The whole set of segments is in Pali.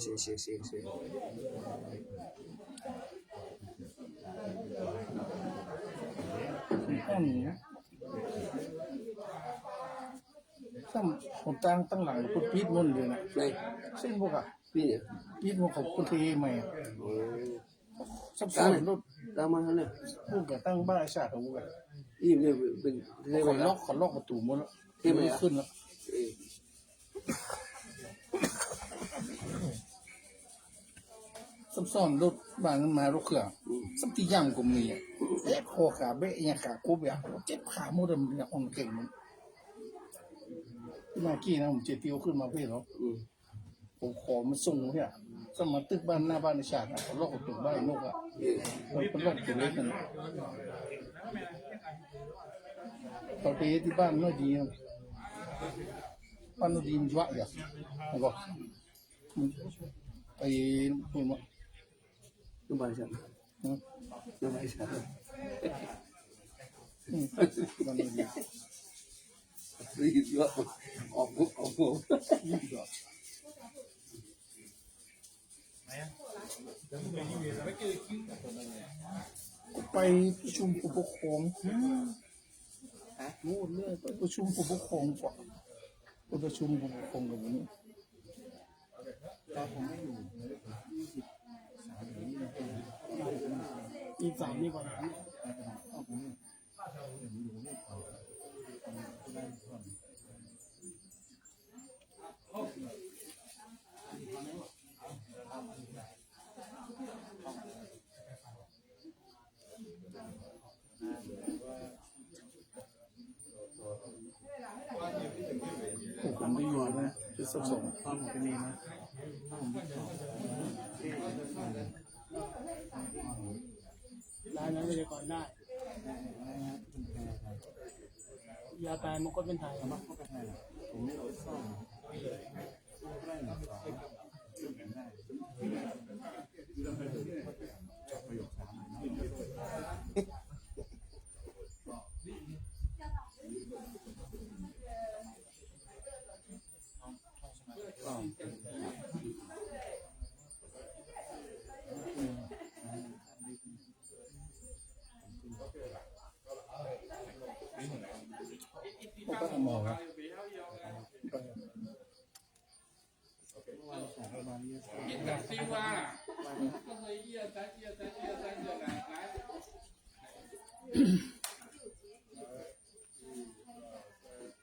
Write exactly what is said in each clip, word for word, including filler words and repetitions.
เสียงเสียงเสียงเสียง ซ้ำคนตั้งตั้งหลังก็ปิดหมดเลยนะ ไหน เส้นพวกอะ นี่เนี่ย ปิดหมด เขาก็เทใหม่อะ โอ้ ซับซ้อนรถ ตั้งมาเท่าไหร่ พวกก็ตั้งบ้านไอ้สัตว์อะ พวกก็ นี่เนี่ยเป็น เขาล็อก เขาล็อกประตูหมดแล้ว เทใหม่อะ ไม่ขึ้นแล้ว เออ ซับซ้อนรถบ้านนั้นมารถเครื่อง อืม ซับที่ย่างก็มีอะ เอ๊ะ คอขาเบะ อย่างขาคุบอย่าง เจ็บขาหมดเลย มันอ่อนเก่งมัน ที่มากี้นะ ผมเจ็บที่เขาขึ้นมาเพื่อนเหรอ อืม ผมขอมาส่งเนี่ย สมัครตึกบ้านหน้าบ้านในชาติอะ เขาล็อกประตูบ้านนกอะ เออ มันเป็นล็อกตัวเล็กนั่นน่ะ เขาไปที่บ้านน้อยดีอะ บ้านน้อยดีมันวะอย่าง มันก็ ไอ้ คุณวะ Yung barisan. Hmm? Yung barisan. Hmm. Sige, opo, opo. ไปประชุมผู้ปกครอง ฮะ นู่นเลย ไปประชุมผู้ปกครองก่อน ไปประชุมผู้ปกครองกับวันนี้ แต่ผมไม่อยู่ ยี่สิบสาม ยี่สิบสามนี่วันไหน ผมไม่อยู่นะ ที่สับสน ร้านนั้นไม่ได้ก่อนได้ ยาตายมันก็เป็นไทย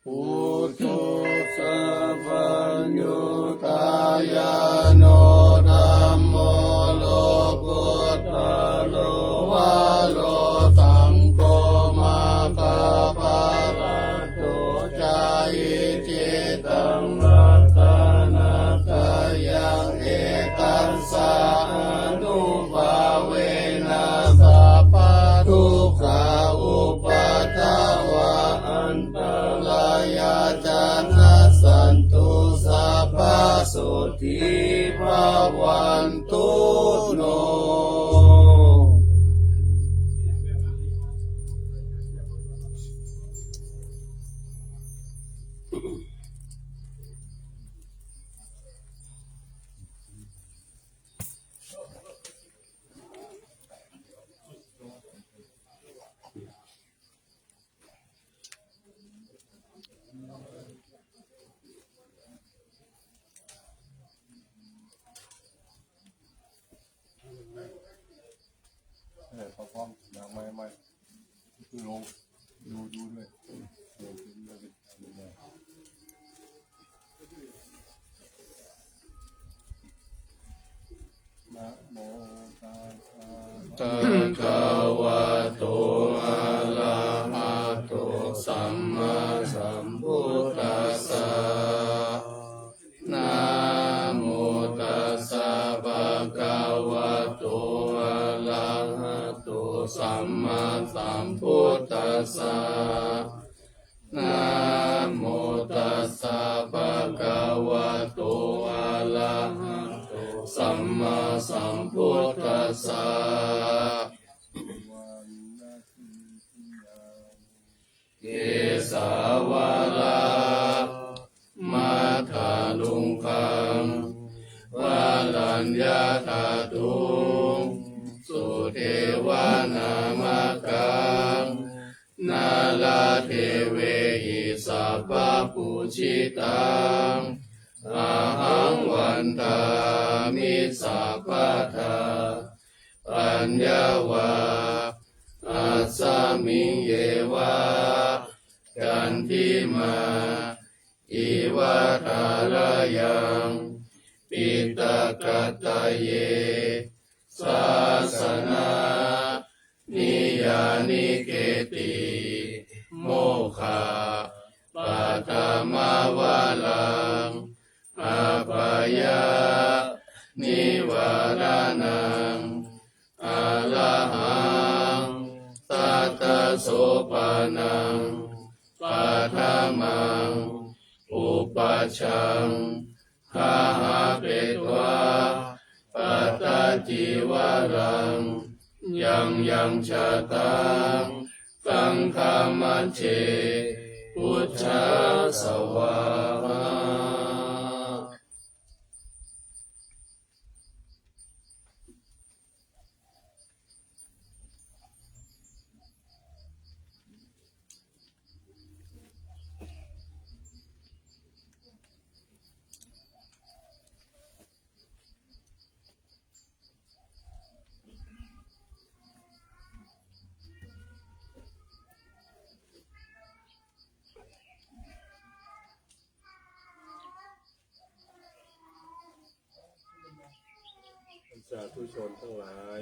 Buddho sabbaññutañāṇo dhammo lokuttaro varo saṅgho maggaphalaṭṭho ca icchitaṃ ratanattayaṃ etaṃ saha ānubhāvena sabba dukkhā upaddavā antarāyā ca nassantu sabbaṃ sotthī bhavantu no. เออ พร้อมๆ หลังไมค์ ไมค์ ลง ดู ดูด้วย เออ ดูด้วย ดูด้วย Namo tassa bhagavato arahato sammāsambuddhassa. Namo tassa bhagavato arahato sammāsambuddhassa. Namo tassa bhagavato arahato sammāsambuddhassa. Kesavara, Kesavara, Maṇi Dhātuṃ sudevanāmakam nāḷādevehi sabbapūjitaṃ ahaṃ vandāmi sabbadā. Paññā va asmiṃ yeva candimā iva tharayaṃ piṭakattaye sāsana niyyānike'ti mokkhappattamavaraṃ apāyanivāraṇaṃ arahaṃ satasopaṇaṃ paṭhamaṃ upajjhaṃ gahapetvā pattacīvaraṃ yaṃ yaṃ jātaṃ saṅghamajjhe pūjā svāhā. สาธุชนทั้งหลาย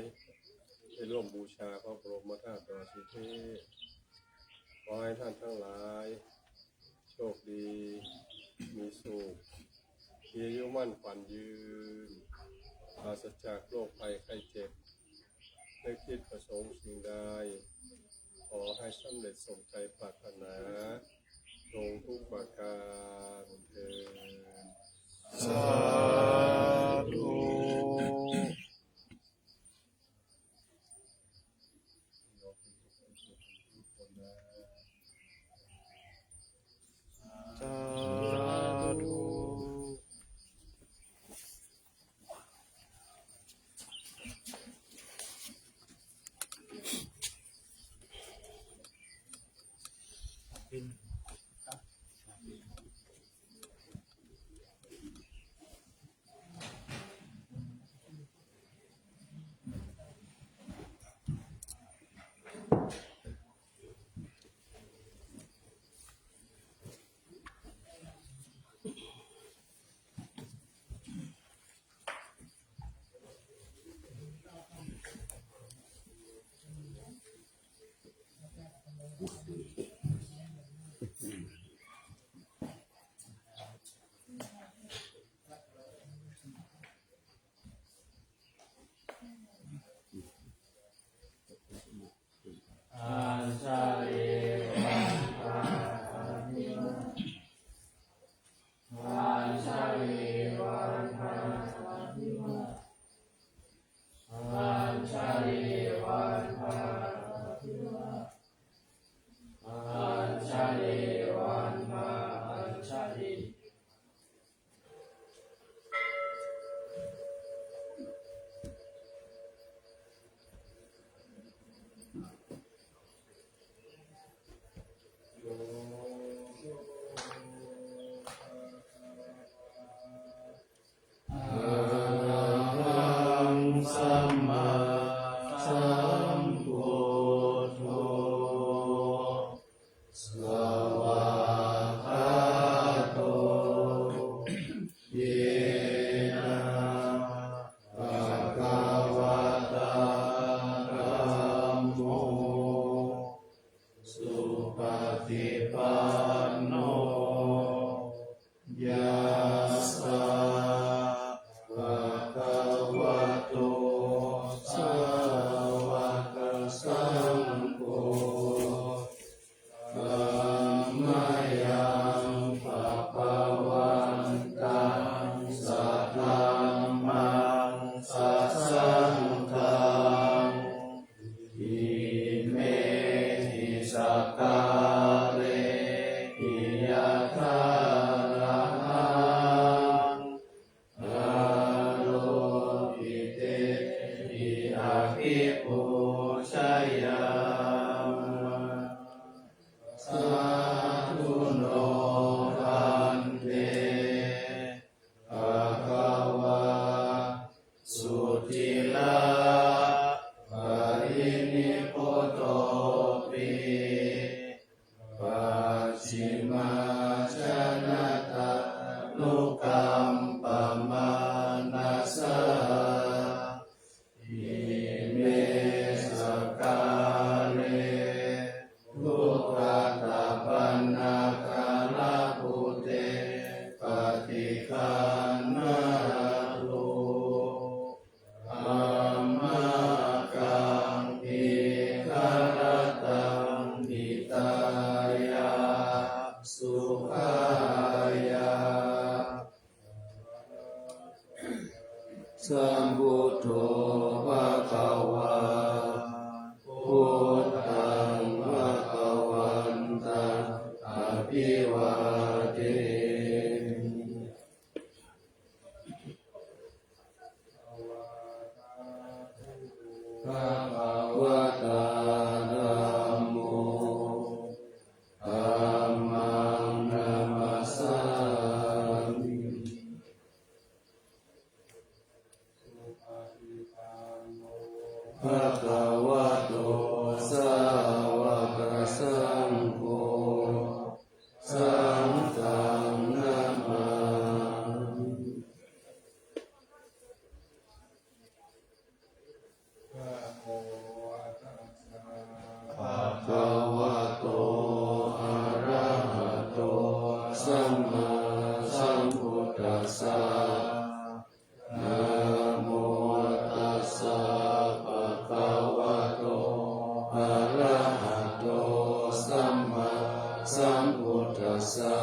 ได้ร่วมบูชาพระบรมธาตุดอยสุเทพ ขอให้ท่านทั้งหลาย โชคดี มีสุข มีอายุมั่นขวัญยืน ปราศจากโรคภัยไข้เจ็บ นึกคิดประสงค์สิ่งใด ขอให้สำเร็จสมใจปรารถนา จงทุกประการเทอญ สาธุ สาธุ เป็น Sambuddho bhagavā, buddhaṃ bhagavantaṃ abhivādemi. Bhagavatā dhammo, dhammaṃ namassāmi. Bhagavato sāvakasaṅgho, saṅghaṃ namāmi. Bhagavato arahato sammāsambuddhassa. Namo tassa bhagavato arahato sammāsambuddhassa.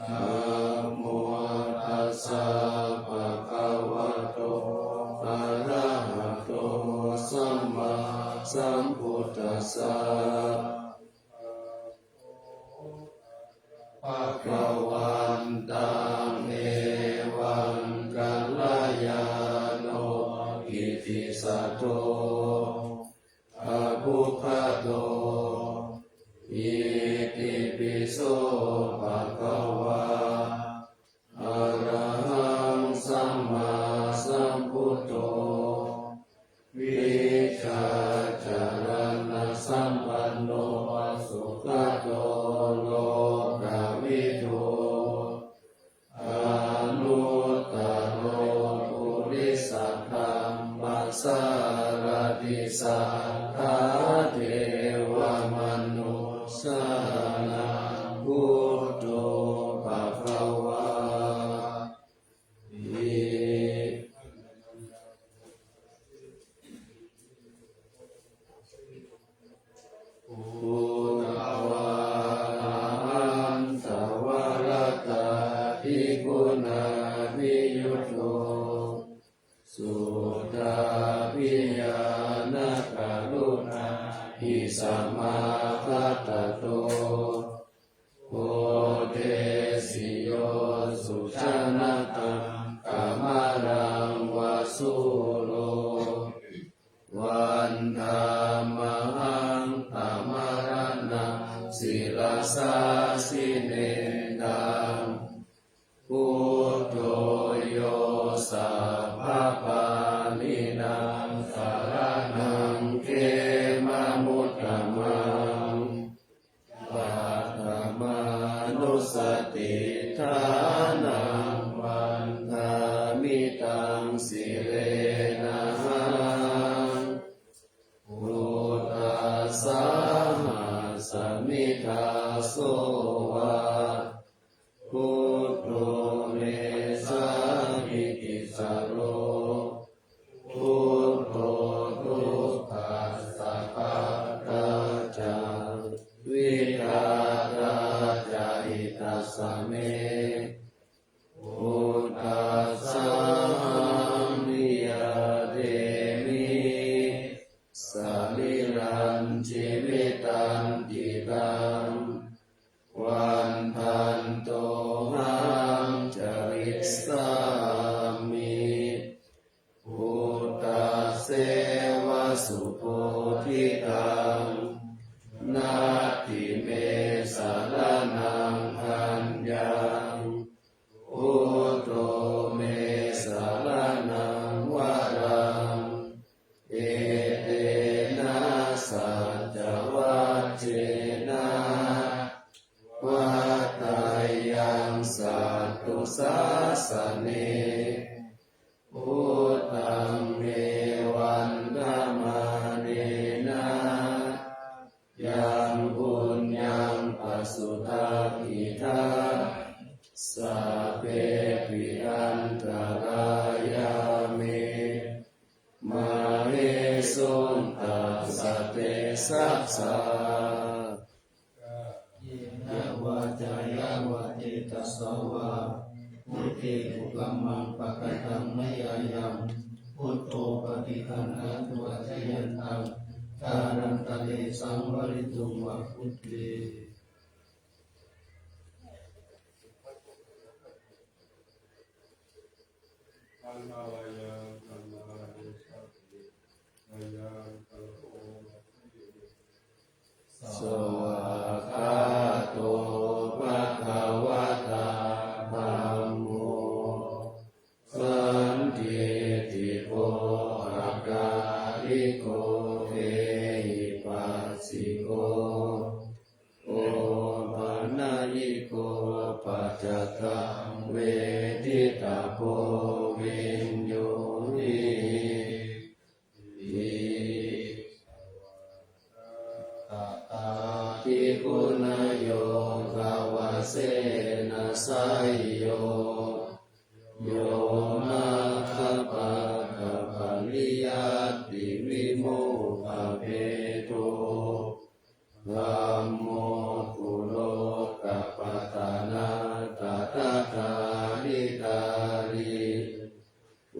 Namo tassa bhagavato arahato sammāsambuddhassa. Bhagavantaṃ evaṃ kalyāṇo kittisaddo abbhuggato. Itipi so bhagavā arahaṃ sammāsambuddho vijjācaraṇasampanno sugato lokavidū anuttaro purisadammasārathi satthā devamanussānaṃ buddho bhagavā ti. Buddhā anuttaraṃ buddhaguṇābhiyutto suddhābhiñāṇakaruṇāhi samāgatatto bodhesi yo sujanataṃ kamalaṃva sūro vandāmahaṃ tamaraṇaṃ sirasā jinendaṃ. Buddho yo sabbapāṇīnaṃ saraṇaṃ khemamuttamaṃ paṭhamānussatiṭṭhānaṃ vandāmi taṃ sirenahaṃ. Buddhassāhasmi dāso va buddho me sāmikissaro buddho dukkhassa ghātā ca vidhātā ca hitassa me buddhassāhaṃ niyyādemi sarīrañjīvitañcidaṃ vandantohaṃ carissāmi buddhasseva subodhitaṃ. Natthi me saraṇaṃ aññaṃ buddho me saraṇaṃ varaṃ etena saccavajjena vaḍḍheyyaṃ satthu sāsane. Buddhaṃ me vandamānena yaṃ puññaṃ pasutaṃ idha sabbepi antarāyā me māhesuṃ tassa tejasā. Kāyena vācāya va cetasā vā Buddhe kukammaṃ pakataṃ mayā yaṃ, buddho paṭiggaṇhatu accayantaṃ, kālantare saṃvarituṃ va buddhe. Svākkhāto bhagavatā dhammo, sandiṭṭhiko akāliko ehipassiko opanayiko paccattaṃ veditabbo viññūhīti. Tathāpi guṇayogavasena seyyo, yo maggapākapariyattivimokkhabhedo, dhammo kulokapatanā tathāgārī.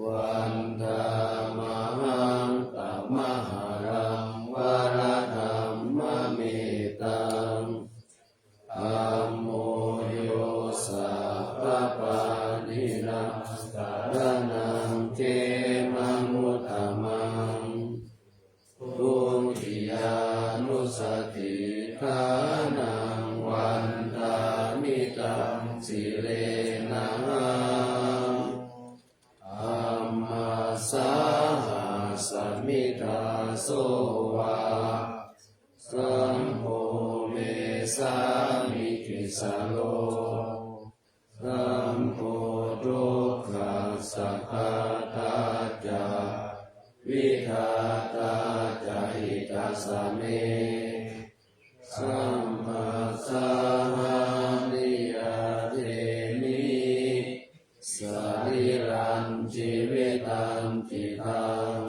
Vandāmahaṃ tamaharaṃ varadhammametaṃ. Dhammo yo sabbapāṇīnaṃ saraṇaṃ khemamuttamaṃ. Dutiyānussatiṭṭhānaṃ vandāmi taṃ sirenahaṃ. Dhammasāhasmi dāso va, saṅgho me sāmikissaro. Saṅgho dukkhassa ghātā ca, vidhātā ca hitassa me. Saṅghassa hāni yācemi, sarīrañjīvitañcidaṃ.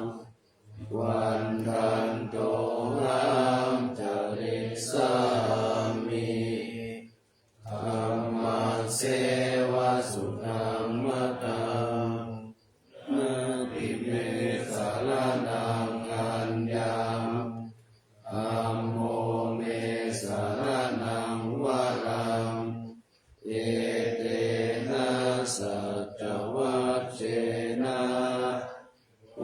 Vandantohaṃ carissāmi, dhammasseva sudhammataṃ. Natthi me saraṇaṃ aññaṃ, dhammo me saraṇaṃ varaṃ. Etena saccavajjena,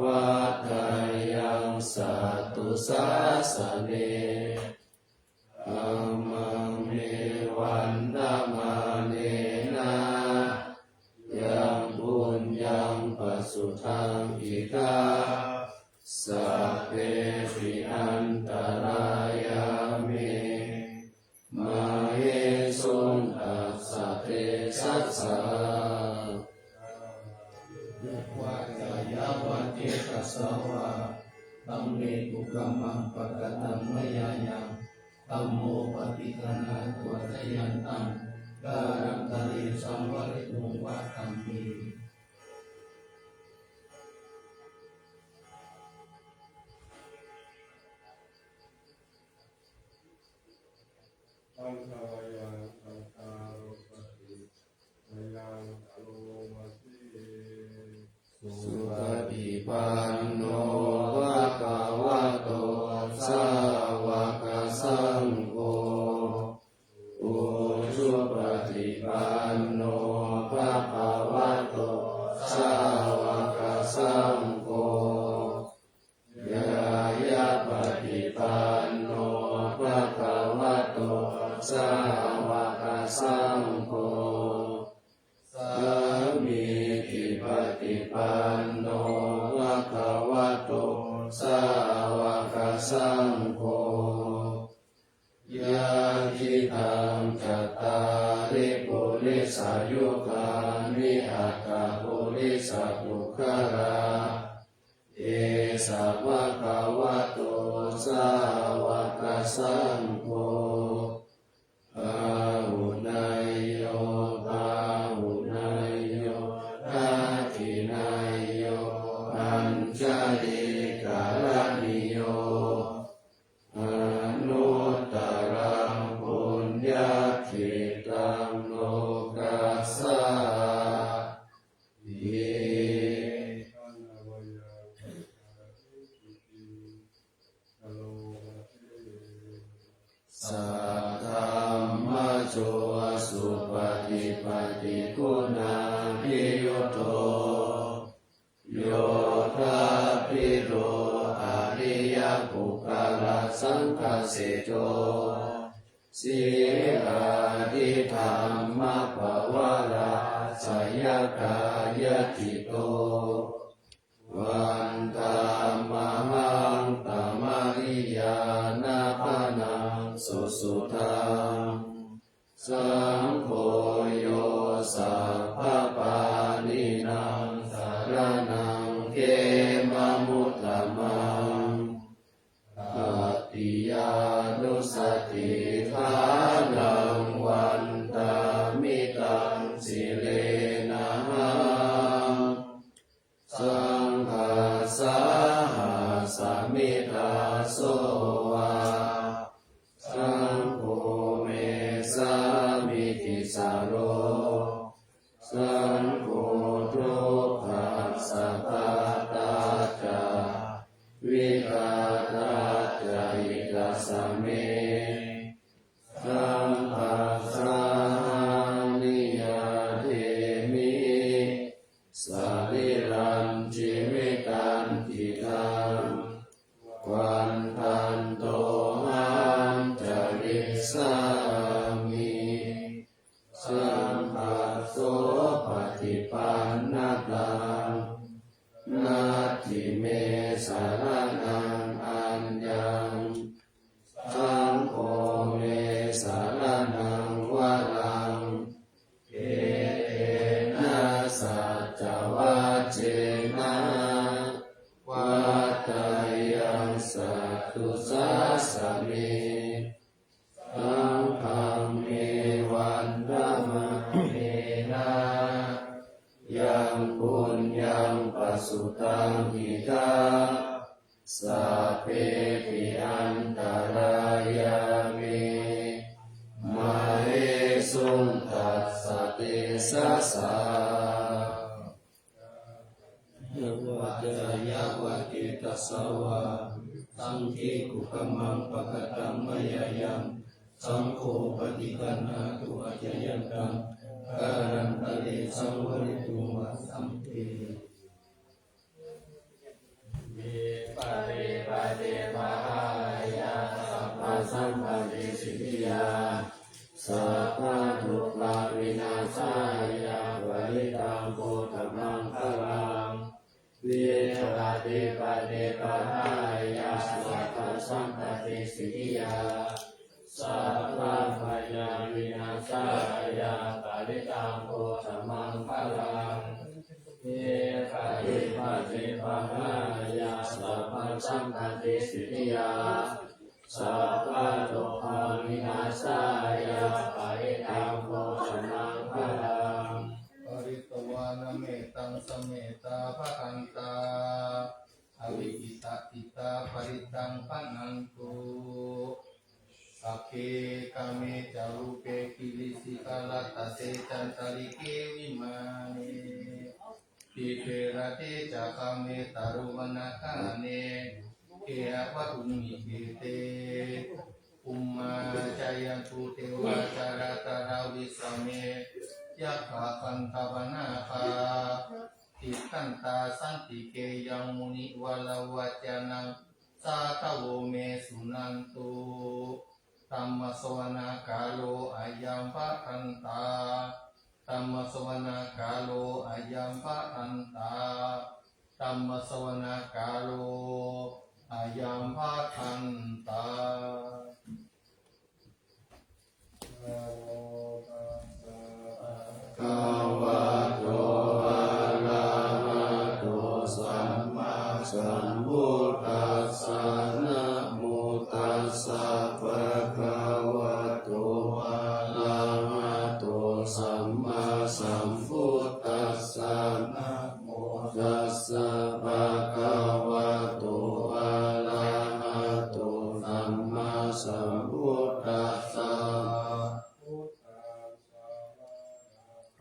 vaḍḍheyyaṃ satthu sāsane. Dhammaṃ me vandamānena, yaṃ puññaṃ pasutaṃ idha, sabbepi antarāyā me, māhesuṃ tassa tejasā. Yāvajjhāyā vācekassa vā, taṃ me kukammaṃ pakataṃ mayā yaṃ, dhammo paṭiggaṇhatu accayantaṃ, kālantare saṃvarituṃ va dhamme. Saṅghāya saṅkhāro paṭiccayaṃ karoma se. Supaṭipanno bhagavato sāvakasaṅgho, ujupaṭipanno bhagavato sāvakasaṅgho, ñāyapaṭipanno bhagavato sāvakasaṅgho, sāmīcipaṭipanno bhagavato sāvakasaṅgho, yadidaṃ cattāri purisayugāni aṭṭha purisapuggalā, esa bhagavato sāvakasaṅgho, āhuneyyo pāhuneyyo dakkhiṇeyyo añjalikaraṇīyo, anuttaraṃ puññakkhettaṃ lokassāti. paṭiggaṇābhiyutto, yoṭṭhabbidho ariyapuggalasaṅghaseṭṭho, sīlādidhammapavarāsayakāyacitto, vandāmahaṃ tamariyāna pāṇaṃ susuddhaṃ. Saṅgho yo sabbapāṇīnaṃ saraṇaṃ khemamuttamaṃ, tatiyānussatiṭṭhānaṃ vandāmi taṃ sirenahaṃ. Saṅghassa hāsmi dāso va, saṅgho me sāmikissaro, saṅgho dukkhassa ghātā ca vidhātā ca hitassa me. Saṅghassāhāni yādemi, sarīrañjīvitañcidaṃ, vandantohaṃ carissāmi. Saṅghassopaṭipannataṃ, natthi me saraṇaṃ aññaṃ, saṅgho me saraṇaṃ varaṃ, etena saccavajjena vaḍḍheyyaṃ sattu sāsane. Saṅghaṃ me vandamānena yaṃ puññaṃ pasutaṃ idha, sabbepi antarāyā me māhesuṃ tassa tejasā. Kāyena vācāya va cetasā vā, saṅghe kukammaṃ pakataṃ mayā yaṃ, saṅgho paṭiggaṇātu accayantaṃ, kālantare saṃvarituṃ va saṅghe. Vipaṭipaṭibāhāya sabbasampattisiddhiyā, sabbadukkhavināsāya parittaṃ brūtha maṅgalaṃ. Vipaṭipaṭibāhāya sabbasampattisiddhiyā, sabbabhayavināsāya parittaṃ brūtha maṅgalaṃ. Vipaṭipaṭibāhāya sabbasampattisiddhiyā, sabbadukkhavināsāya parittaṃ brūtha maṅgalaṃ. Pharitvāna mettaṃ sametā bhadantā, avikkhittacittā parittaṃ bhaṇantu. Sagge kāme ca rūpe girisikharataṭe cantalikkhe vimāne, dīpe raṭṭhe ca gāme taruvanagahane gehavatthumhi khette, bhummā cāyantu devā jalathalavisame yakkhagandhabbanāgā, tiṭṭhantā santike yaṃ munivaravacanaṃ sādhavo me suṇantu. Dhammassavanakālo ayambhadantā. Dhammassavanakālo ayambhadantā. Dhammassavanakālo ayambhadantā. Namo tassa bhagavato arahato sammāsambuddhassa. Namo tassa bhagavato arahato sammāsambuddhassa. Namo tassa bhagavato arahato sammāsambuddhassa.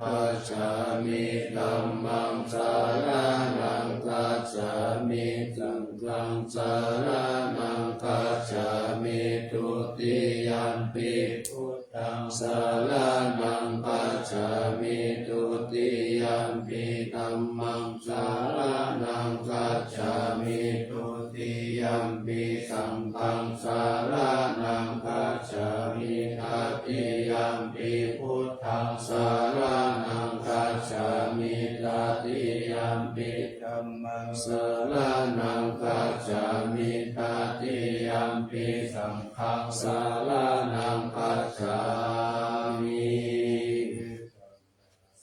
Gacchāmi. Dhammaṃ saraṇaṃ gacchāmi. Saṅghaṃ saraṇaṃ gacchāmi. Dutiyampi buddhaṃ saraṇaṃ gacchāmi. gacchāmi. Dutiyampi dhammaṃ saraṇaṃ gacchāmi. Dutiyampi saṅghaṃ saraṇaṃ gacchāmi. Tatiyampi buddhaṃ saraṇaṃ gacchāmi. Tatiyampi dhammaṃ saraṇaṃ gacchāmi. Tatiyampi saṅghaṃ saraṇaṃ gacchāmi.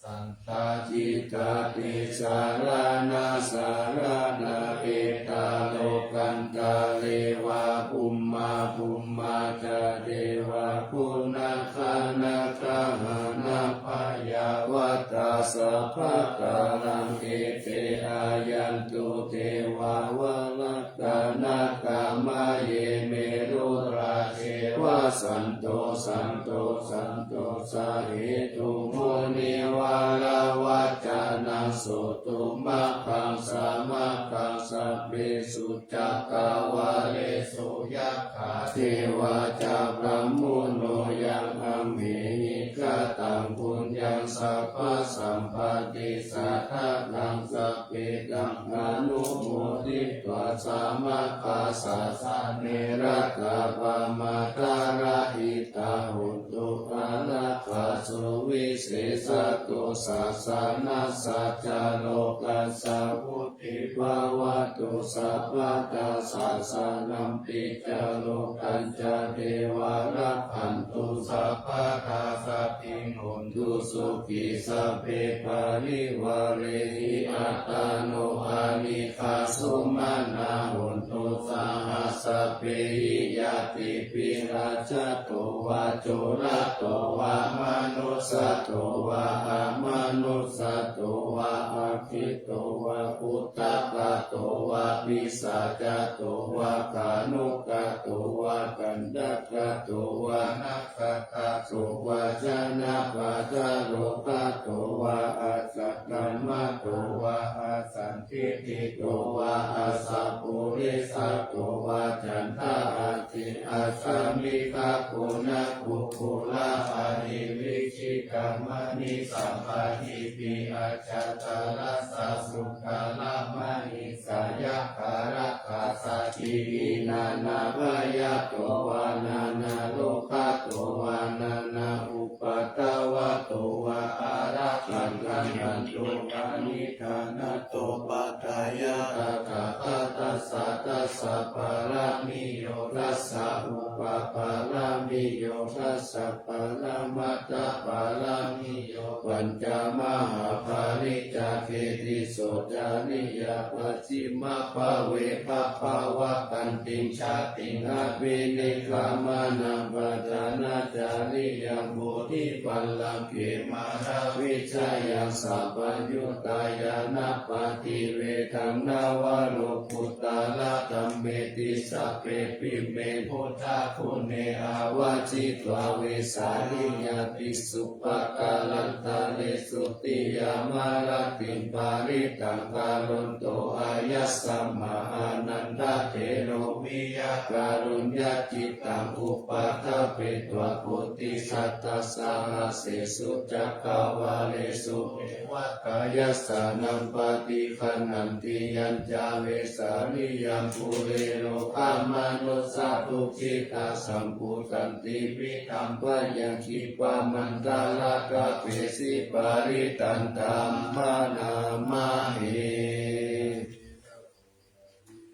Sattacitā te saraṇasaraṇā, etā lokantare va bhummā bhummā ca devaguṇagaṇagahanapayyāvatā sabbakāraṃ ete āyantu devā vara gana kamaye merurāje vasanto santo santosahetuṃ munivaravacanaṃ sotumaggaṃ samaggaṃ sabbesu cakkavāḷesu yakkha devā ca brahmuno yaṃ amhehi kataṃ puññaṃ sabbasampattisadhakaṃ sabbedaṃ anumoditvā samaggāsasane rakkhapamatārahitā hontu ārākkhā suvisesato sāsanassa ca lokassa vuḍḍhī bhavatu sabbadā sāsanampi ca lokañca devā rakkhantu sabbadā saddhiṃ hontu sukhī sabbe parivārehi attāno anīghā sumanā hontu saha sabbehi ñātibhi rājato vā corato vā manussato vā amanussato vā aggito vā udakato vā pisācato vā khāṇukato vā kaṇṭakato vā nakkhattato vā janapadarogato vā asaddhammato vā asandiṭṭhito vā asappurisato vā caṇḍahatthi-aggito-vā-aṭṭhavīcikamaṇisappadīpiacchataracchasūkaramaṇi sāyakālakkhasaccīhi-nānābhayato vā nānārogato vā nānāupaddavato vā ārakkhaṃ gaṇhantu paṇidhānatthopaṭṭhāya tathāgatassa dasa pāramiyo dasa upapāramiyo dasa paramatthaparamiyo pañca mahāpariccāge tisso cariyā pacchimabbhave gabbhāvakkantiṃ jātiṃ abhinikkhamanaṃ brahmacariyaṃ bodhipallaṅke māravijayaṃ sabbaññutañāṇappaṭivedhaṃ navalokuttaradhammeti sabbepime buddhaguṇe āvajjitvā vesāliyā tīsu pākārantaresu tiyāmarattiṃ parittaṃ karonto āyasmā ānandatthero viya kāruññacittaṃ upaṭṭhapetvā koṭisatasahassesu cakkavāḷesu devatā yassāṇaṃ paṭiggaṇhanti yañca vesāliyaṃ pure rogāmanussadukkhitasambhūtantividhaṃ bhayaṃ khippamantaradhāpesi parittaṃ taṃ bhaṇāma he.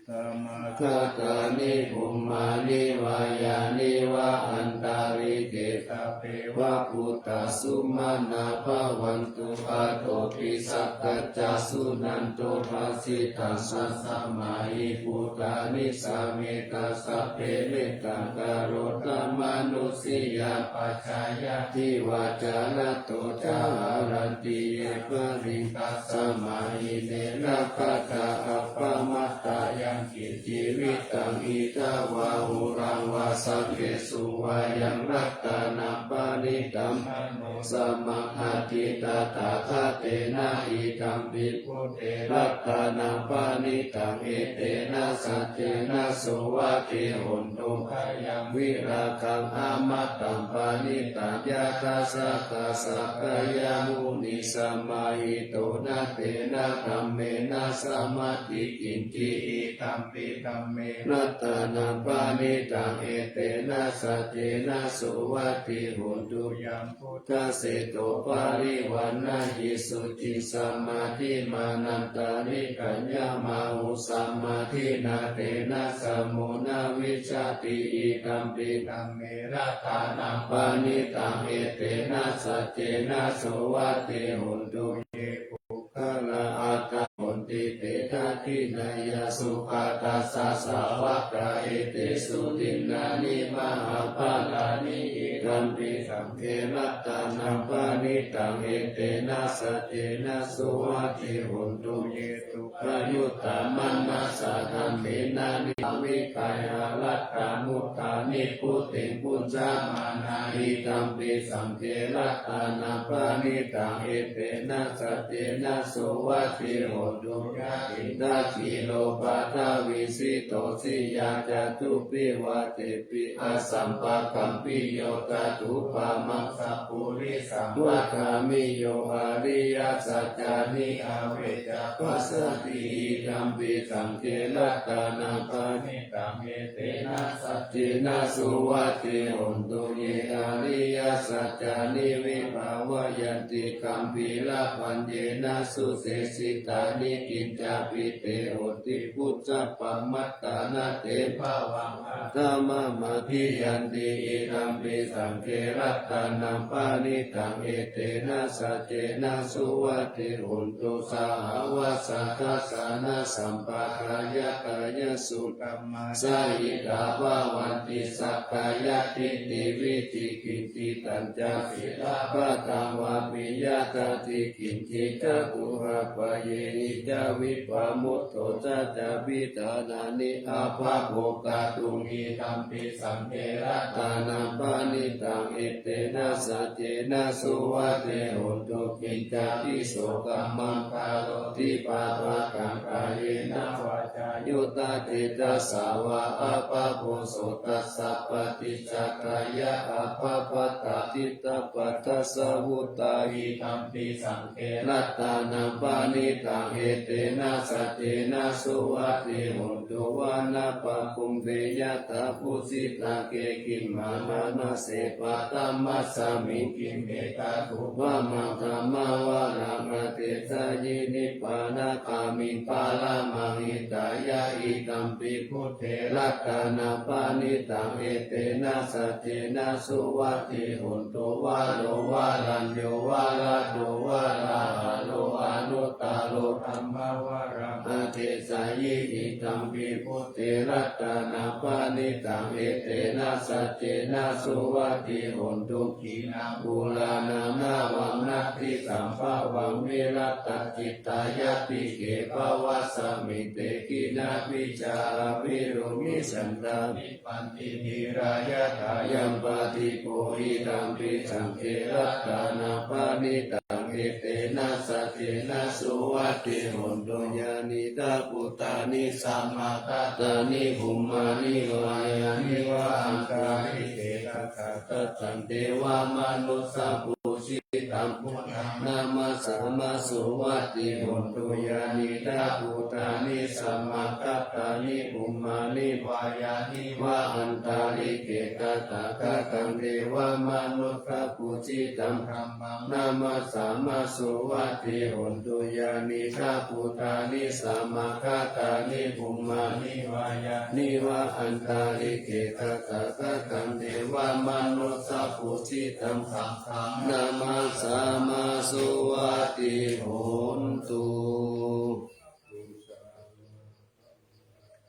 Samāgatāni bhummāni vā yāni va antalikkhe sabbeva bhūtā sumanā bhavantu athopi sakkacca suṇantu bhāsitaṃ. Tasmā hi bhūtā nisāmetha sabbe mettaṃ karotha mānusiyā pajāya divā ca ratto ca haranti ye baliṃ. Tasmā hi ne rakkhatha appamattā yaṃ kiñci vittaṃ idha vā huraṃ vā saggesu vā yaṃ ratanaṃ pana paṇītaṃ, na no samaṃ atthi tathāgatena, idampi buddhe ratanaṃ paṇītaṃ, etena saccena suvatthi hotu. Khayaṃ virāgaṃ amataṃ paṇītaṃ, yadajjhagā sakyamunī samāhito, na tena dhammena samatthi kiñci, idampi dhamme ratanaṃ paṇītaṃ, etena saccena suvatthi hotu. Yaṃ buddhaseṭṭho parivaṇṇayī suciṃ, samādhimānantarikaññamāhu, samādhinā tena samo na vijjati, idampi dhamme ratanaṃ paṇītaṃ, etena saccena suvatthi hotu. Ye puggalā aṭṭha honti, te dakkhiṇeyyā sugatassa sāvakā, etesu dinnāni mahapphalāni, idampi saṅghe ratanaṃ paṇītaṃ, etena saccena suvatthi hotu. Ye dukkhamuttamaṃ manasā daḷhena, niyyānikaṃ vigayha laddhaṃ mudhā nibbutiṃ bhuñjamānā, idampi saṅghe ratanaṃ paṇītaṃ, etena saccena suvatthi hotu. Yathindakhīlo paṭhaviṃ sito siyā, catubbhi vātebhi asampakampiyo, tathūpamaṃ sappurisaṃ vadāmi, yo ariyasaccāni avecca passati, idampi saṅghe ratanaṃ paṇītaṃ, etena saccena suvatthi hotu. Ye ariyasaccāni vibhāvayanti, gambhīrapaññena sude sitāni, kiñcāpi te honti bhusappamattā, na te bhavaṃ aṭṭhamamādiyanti, idampi saṅghe ratanaṃ paṇītaṃ, etena saccena suvatthi hotu. Sahāvassa dassanasampadāya, kāyassu dhammā, jahitā bhavanti sakkāyadiṭṭhi vicikicchitañca, sīlabbataṃ vāpi yadatthi kiñci, caturāsīti ca vippamutto, cha cha bhidhānāni abhabbo kātuṃ, idampi saṅghe ratanaṃ paṇītaṃ, etena saccena suvatthi hotu. Kiñcāpi so kammaṃ karoti pāpakaṃ, kāyena vācāyuda cetasā vā, abhabbo so tassa paṭicchadāya, abhabbatā diṭṭhapadassa vuttā, idampi saṅghe ratanaṃ paṇītaṃ, etena saccena suvatthi hotu. Vanappagumbe yathā phussitagge, gimhānamāse paṭhamasmiṃ, gimhe dhātuparamaṃ dhammavaraṃ adesayi, nibbānagāmiṃ paramaṃ hitāya, idampi buddhe ratanaṃ paṇītaṃ, etena saccena suvatthi hotu. Varo varaññū varado varāharo, anuttaro dhammavaraṃ adesayi, idampi buddhe ratanaṃ paṇītaṃ, etena saccena suvatthi hotu. Khīṇaṃ purāṇaṃ navaṃ natthi sambhavaṃ, virattacittāyatike bhavasmiṃ, te khīṇabījā avirūḷhichandā, nibbanti dhīrā yathāyampadīpo, idampi saṅghe ratanaṃ paṇītaṃ, etena saccena suvatthi hotu. Yānīdha bhūtāni samāgatāni, bhummāni vā yāni va antalikkhe, tathāgataṃ devamanussapūjitaṃ, buddhaṃ namassāma suvatthi hotu. Yānīdha bhūtāni samāgatāni, bhummāni vā yāni va antalikkhe, tathāgataṃ devamanussapūjitaṃ, dhammaṃ namassāma suvatthi hotu. Yānīdha bhūtāni samāgatāni, bhummāni vā yāni va antalikkhe, tathāgataṃ devamanussapūjitaṃ, saṅghaṃ namassāma suvatthi hotu.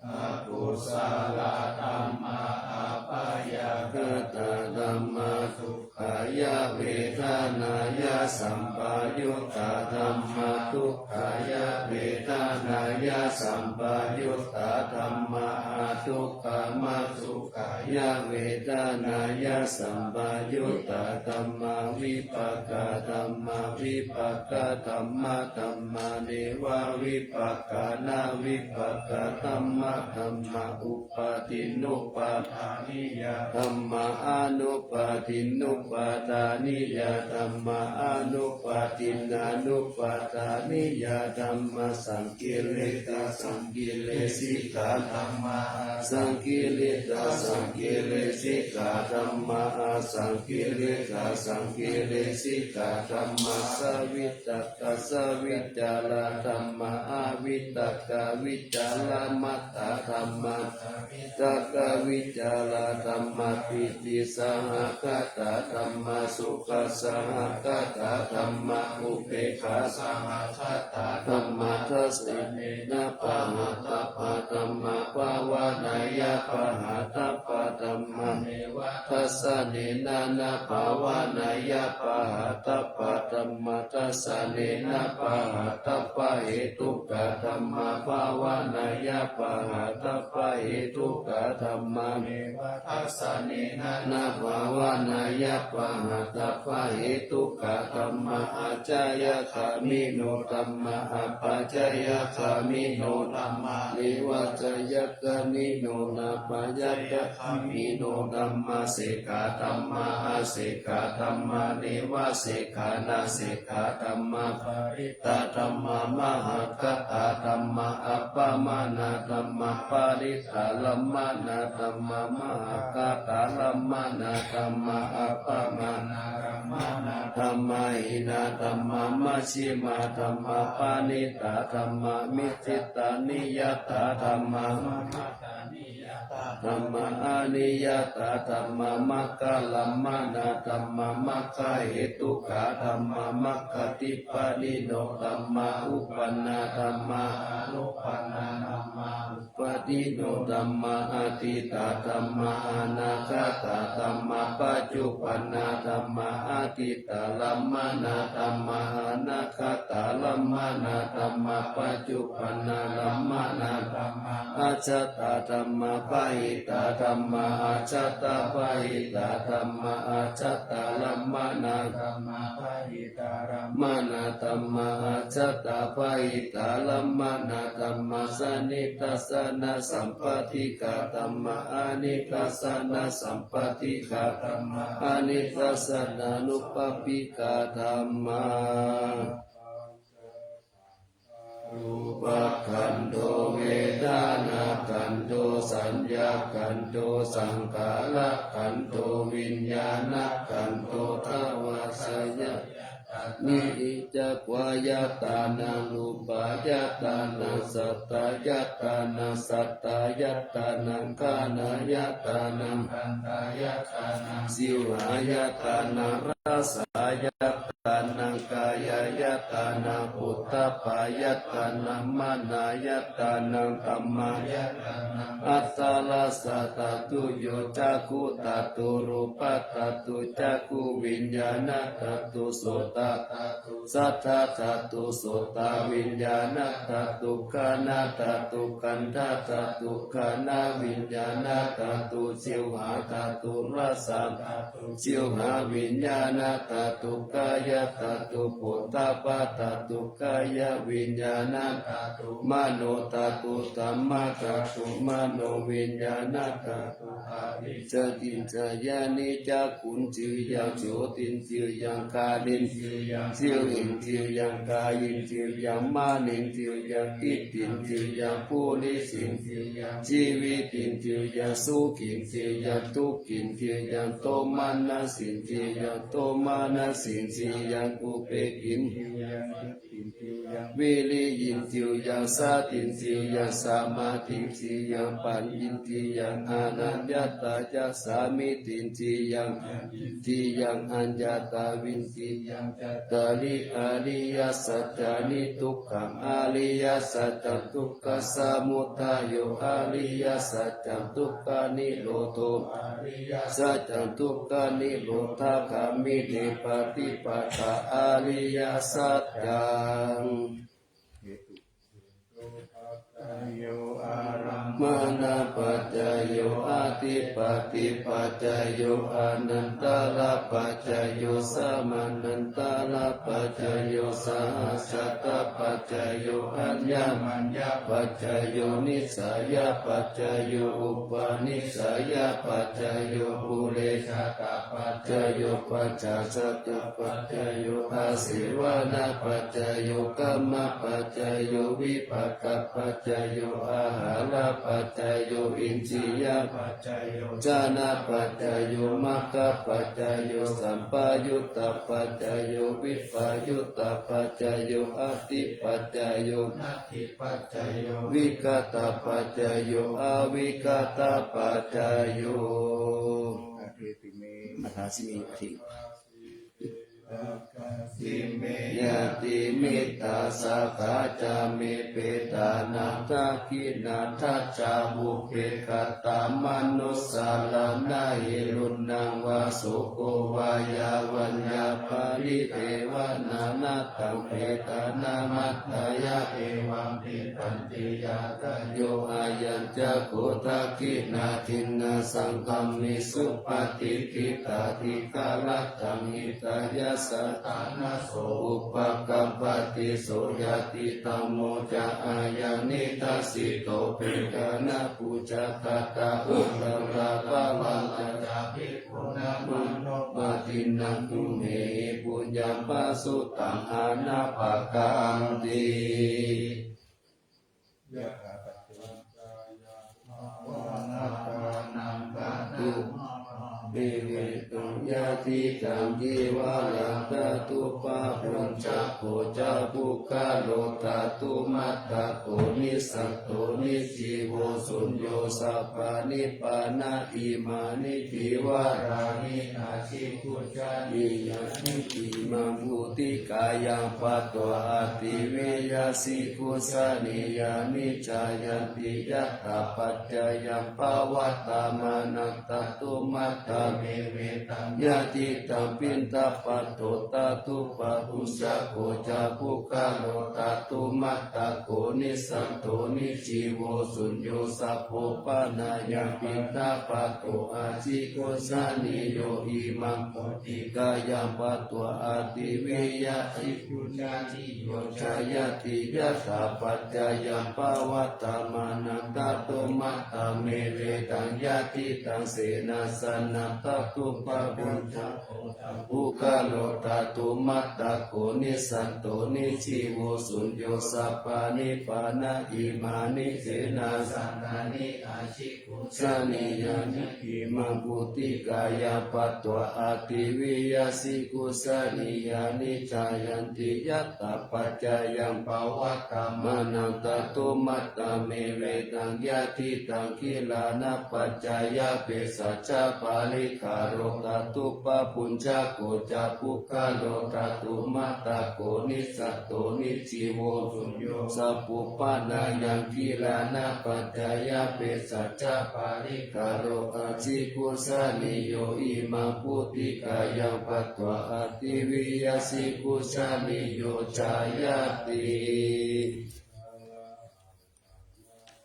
Akusalā dhammā abyākatā dhammā, dukkhāya vedanāya sampā sampayuttā dhammā dukkhāya vedanāya sampayuttā dhammā adukkhamasukhāya vedanāya sampayuttā dhammā vipākā dhammā vipākadhammadhammā nevavipākanavipakkadhammadhammā upādinnupādāniyā dhammā anupādinnupādāniyā dhammā anupādinnānupādāniyā dhammā saṅkiliṭṭhasaṅkilesikā dhammā asaṅkiliṭṭhasaṅkilesikā dhammā asaṅkiliṭṭhasaṅkilesikā dhammā savitakkasavicārā dhammā avitakkavicāramattā dhammā avitakkavicārā dhammā pītisahagatā dhammā sukhasahagatā dhammā upekkhāsahagatā dhammā dassanena pahātabbā dhammā bhāvanāya pahātabbā dhammā dassanena na bhāvanāya pahātabbā dhammā dassanena pahātabbahetukā dhammā bhāvanāya pahātabbahetukā dhammā dassanena na bhāvanāya pahātabbahetukā dhammā ācayagāmino dhammā apācayagāmino dhammā nevācayagāmino nāpācayagāmino dhammā sekkhā dhammā asekkhā dhammā nevasekkhā nasekkhā dhammā parittā dhammā mahaggatā dhammā appamāṇā dhammā parittārammaṇā dhammā mahaggatārammaṇā dhammā appamāṇārammaṇā dhammā hīnā dhammā majjhimā dhammā paṇītā dhammā miccettaniyatā dhammā dhammā aniyatā dhammā maggārammaṇā dhammā maggahetukā dhammā maggadhipatino dhammā uppannā dhammā anuppannā dhammā uppādino dhammā atītā dhammā anāgatā dhammā paccuppannā dhammā atītārammaṇā dhammā anāgatārammaṇā dhammā paccuppannārammaṇā dhammā ajjhattā dhammā bahiddhā dhammā ajjhattabahiddhā dhammā ajjhattārammaṇā dhammā bahiddhārammaṇā dhammā ajjhattabahiddhārammaṇā dhammā sanidassanasappaṭighā dhammā anidassanasappaṭighā dhammā anidassanānupādi kā dhammā. Rūpakkhandho vedanākkhandho saññākkhandho saṅkhārakkhandho viññāṇakkhandho dvādasāyatana niccayātānaṃ rūpāyātānaṃ saddāyātānaṃ saṭṭhāyātānaṃ ghānāyātānaṃ jivhāyātānaṃ rasāyātānaṃ kāyāyātānaṃ phoṭṭhabbāyātānaṃ manāyātānaṃ dhammāyātānaṃ aṭṭhārasa dhātu yo cakkhudhātu rūpadhātu cakkhuviññāṇadhātu sotadhātu saddadhātu sotaviññāṇadhātu ghānadhātu gandhadhātu ghānaviññāṇadhātu jivhādhātu rasādhātu jivhāviññāṇadhātu kāyadhātu phoṭṭhabbadhātu kāyaviññāṇadhātu manodhātu dhammādhātu manoviññāṇadhātu paṭiccasaññāni cakkhuṃ ciraṃ jyotiṃ ciraṃ ghāniṃ ciraṃ jivhiṃ ciraṃ kāyuṃ ciraṃ maṇiṃ ciraṃ kitthiṃ ciraṃ purisaṃ ciraṃ jīvitiṃ ciraṃ sukhiṃ ciraṃ dukkhiṃ ciraṃ domanassaṃ ciraṃ domanassaṃ ciraṃ upekkhāmiṃ viriyi indriyaṃ, sati indriyaṃ, samādhi indriyaṃ, paññā indriyaṃ, anaññatā ca sāmīci indriyaṃ, indriyaṃ aññatā vindriyaṃ, cattāri ariyasaccāni, dukkhaṃ ariyasaccaṃ, dukkhasamudayo ariyasaccaṃ, dukkhanirodho ariyasaccaṃ, dukkhanirodhagāminī paṭipadā ariyasaccaṃ. Ārammaṇapaccayo, adhipatipaccayo, anantarapaccayo, samanantarapaccayo, sahajātapaccayo, aññamaññapaccayo, nissayapaccayo, upanissayapaccayo, purejātapaccayo, pacchājātapaccayo, āsevanapaccayo, kammapaccayo, vipākapaccayo, āhārapaccayo, indriyapaccayo, jhānapaccayo, maggapaccayo, sampayuttapaccayo, vippayuttapaccayo, atthipaccayo, natthipaccayo, vigatapaccayo, avigatapaccayo. Adāsi me, adāsi me, adāsi me. Ñātimittā sakhā ca me, petāna dakkhiṇā dajjā, pubbe katamanussaraṇā, hi ruṇṇaṃ vā soko vā, yā vaññā paridevanā, na taṃ petānamatthāya, evaṃ tiṭṭhanti ñātayo. Ayañca kho dakkhiṇā dinnā, saṅghamhi supatiṭṭhitā, dīgharattaṃ hitāyassa, ṭhānaso upakappati. So ñātidhammo ca ayaṃ nidassito, petāna pūjā katā uttarā, balavā ca bhikkhūnamanuppadinnaṃ, tumhehi puññaṃ pasutaṃ anappakanti. Yadidaṃ ñātidaṃ, cīvaraṃ tatthūpabhuñjako ca, puggalo dhattumattako, nissatto nijjīvo suñño, sabbāni pāṇā imāni cīvarāni, ajigucchanīyāni, imaṃ pūtikāyaṃ patvā, ācikkhussanīyāni, jayanti yathāpaccayaṃ, pavattamānaṃ dhattumattamevetaṃ. Yadidaṃ piṇḍapāto, tatthūpabhuñjako ca, puggalo dhattumattako, nissatto nijjīvo suñño, sabbo pāṇāya piṇḍapāto, ajigucchanīyo, imaṃ pūtikāyaṃ patvā, ācikkhussanīyo, jayanti yathāpaccayaṃ, pavattamānaṃ dhattumattamevetaṃ. Yadidaṃ senāsanaṃ, tatthūpabhuñjako ca, puggalo dhattumattako, nissatto nijjīvo suñño, sabbāni pāṇā imāni, senāsanāni ajigucchanīyāni, imaṃ pūtikāyaṃ patvā, ācikkhussanīyāni, jayanti yathāpaccayaṃ, pavattamānaṃ dhattumattamevetaṃ. Yadidaṃ gilānapaccayabhesajjaparikkhāro, tatthūpabhuñjako ca, puggalo dhattumattako, nissatto nijjīvo suñño, sabbo pāṇāya gilānapaccayabhesajjaparikkhāro, ajigucchanīyo, imaṃ pūtikāyaṃ patvā, ācikkhussanīyo, jayanti.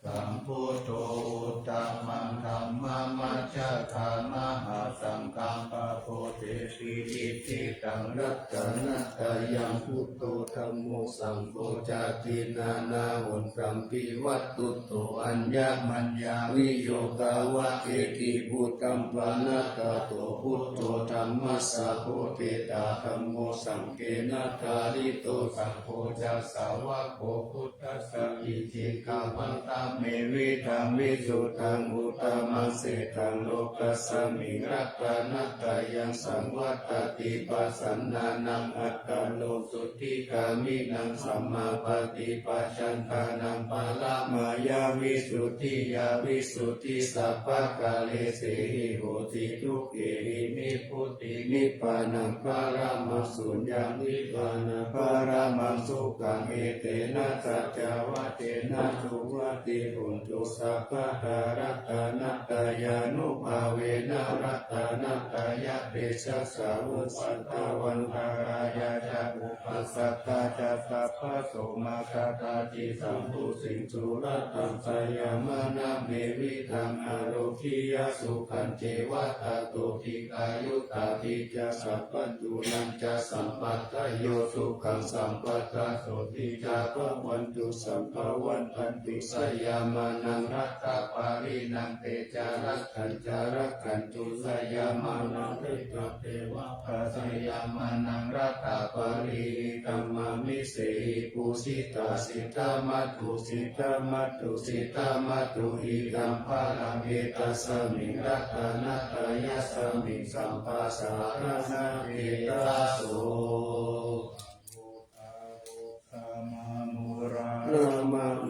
Sambuddho uttamadhammamajjhaddhamahāsaṅghaṃ, pabodheti icchitaṃ ratanattayaṃ. Buddho dhammo saṅgho ca, tiṇṇannahontampi vatthuto, aññamaññaviyogā va, ekibhūtaṃ pahitato. Buddho dhammassa bodhiṭṭhā, dhammo saṅghena dhārito, saṅgho ca sāvako buddhassa, icchikamattam me vidhaṃ visuddhaṃ uttamaṃ sethyaṃ lokasmiṃ ratanattayaṃ saṃvattati pasannānaṃ attano sotthi gāmīnaṃ sammāpaṭipajjhānānaṃ paramāya visuddhiyā visuddhi sabbakāresehi hoti. Dukhehi nibbutiṃ nibbānaṃ paramaṃ suññaṃ nibbānaṃ paramaṃ sukhaṃ. Etena saccavajjena suvatthi hotu sabbadā. Ratanattayānubhāvena ratanattayatejasā upaddavaṃ parāya ca upaddavā ca sabbaso maggātā cittaṃ phuṭiṃ surattaṃ sayamānā me vidhaṃ ārogyasukhañceva tato dīghāyutā ti ca sabbadunnānañca sampadayo sukhaṃ sampadā sotthi ca bhavantu sabbā. Vadantu sayamānaṃ rattāpariṇaṃ te ca rakkhañca rakkhantu sayamānaṃ te ca devā bhāseyamānaṃ rattāparittaṃ māmisehi pūjitā siddhamattu siddhamattu siddhamattu. Idaṃ balaṃ etasmiṃ ratanattayasmiṃ sabbasaṅghānaṃ etaso